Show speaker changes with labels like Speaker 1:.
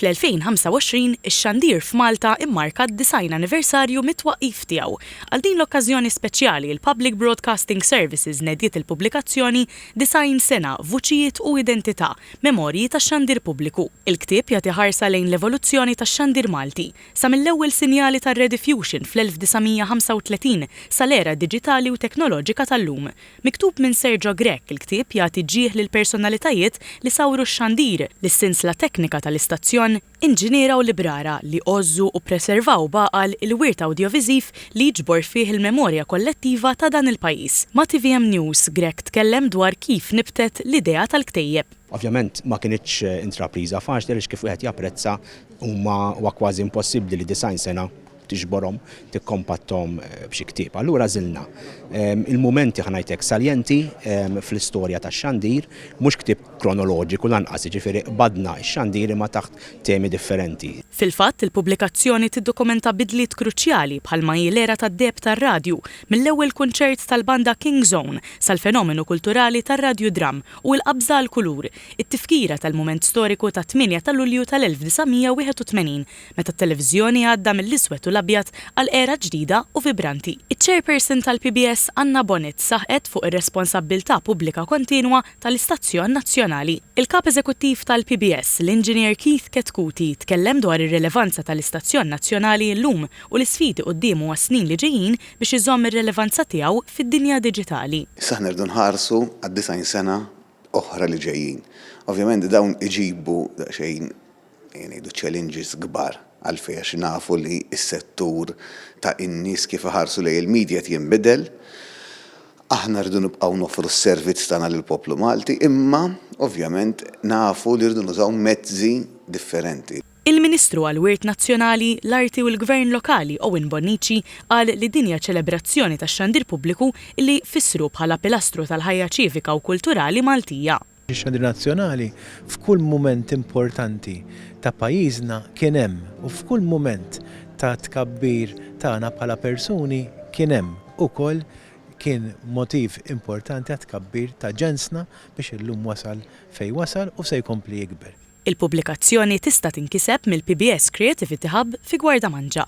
Speaker 1: Fl-2025, ix-xandir f'Malta immarka d-90 anniversarju mit-twaqqif tiegħu. Għal din l-okkażjoni speċjali, il-Public Broadcasting Services nediet il-pubblikazzjoni 90 Sena, Vuċijiet u Identità, Memorji tax-Xandir Pubbliku. Il-ktieb jagħti ħarsa lejn l-evoluzzjoni tax-xandir Malti, sa mill-ewwel sinjali tar-rediffusion fl-1935 sal-era diġitali u teknoloġika tal-lum. Miktub minn Sergio Grech, il-ktieb jagħti ġieħ lill-personalitajiet li sawru x-xandir, lis-sinsla teknika tal-istazzjon, inġiniera u librara li għożżu u ppreservaw b'għaqal il-wirt awdjoviżiv li jiġbor fih il-memorja kollettiva ta' dan il-pajjiż. Ma' tvm News, Grech tkellem dwar kif nibtet l-idea tal-ktejjeb.
Speaker 2: Ovvjament ma kinitx intrapriża faċli għaliex kif wieħed japprezza huma huwa kważi impossibbli li 90 sena tiġborhom, tikkompatthom b'xi ktieb. Allura għażilna il-mumenti ħa ngħid hekk saljenti fl-istorja tax-xandir, mhux ktieb kronoloġiku lanqas, jiġifieri qbadna x-xandir imma taħt temi differenti.
Speaker 1: Fil-fatt, il-pubblikazzjoni tiddokumenta bidliet kruċjali bħalma hi l-era tad-deheb tar-radju, mill-ewwel kunċert tal-banda King's Own sal-fenomenu kulturali tar-radjudramm u l-qabża għall-kulur, it-tifkira tal-mument storiku tat-8 ta' Lulju tal-1981 meta t-televiżjoni għadda mill-iswed u l-abjad għal era ġdida u vibranti. Iċ-Chairperson tal-PBS Anna Bonett saħqet fuq ir-responsabbiltà pubblika kontinwa tal-istazzjon nazzjonali. Il-Kap Eżekuttiv tal-PBS, l-Inġinier Keith Chetcuti, tkellem dwar ir-rilevanza tal-istazzjon nazzjonali llum u l-isfidi quddiemu għas-snin li ġejjin biex iżomm ir-relevanza tiegħu fid-dinja diġitali.
Speaker 3: Issa aħna rridu nħarsu għad-90 sena oħra li ġejjin. Ovvjament dawn iġibu daqsxejn ejja ngħidu challenges kbar għalfejn għax nafu li s-settur ta' in-nies kif iħarsu lejn il-media qed jinbidel. Aħna rridu nibqgħu noffru s-servizz tagħna lill-poplu Malti imma ovvjament nafu li rridu nużaw mezzi differenti.
Speaker 1: Il-Ministru għall-Wirt Nazzjonali, l-Arti u l-Gvern Lokali Owen Bonnici qal li din hija ċelebrazzjoni tax-xandir pubbliku li fissru bħala pilastru tal-ħajja ċivika u kulturali Maltija.
Speaker 4: Ix-xandir nazzjonali f'kull mument importanti ta' pajjiżna kien hemm u f'kull mument ta' tkabbir tagħna bħala persuni kien hemm ukoll kien motiv importanti għat-tkabbir ta' ġensna biex illum wasal fejn wasal u se jkompli jikber.
Speaker 1: Il-pubblikazzjoni tista' tinkiseb mill-PBS Creativity Hub fi Gwardamanġa.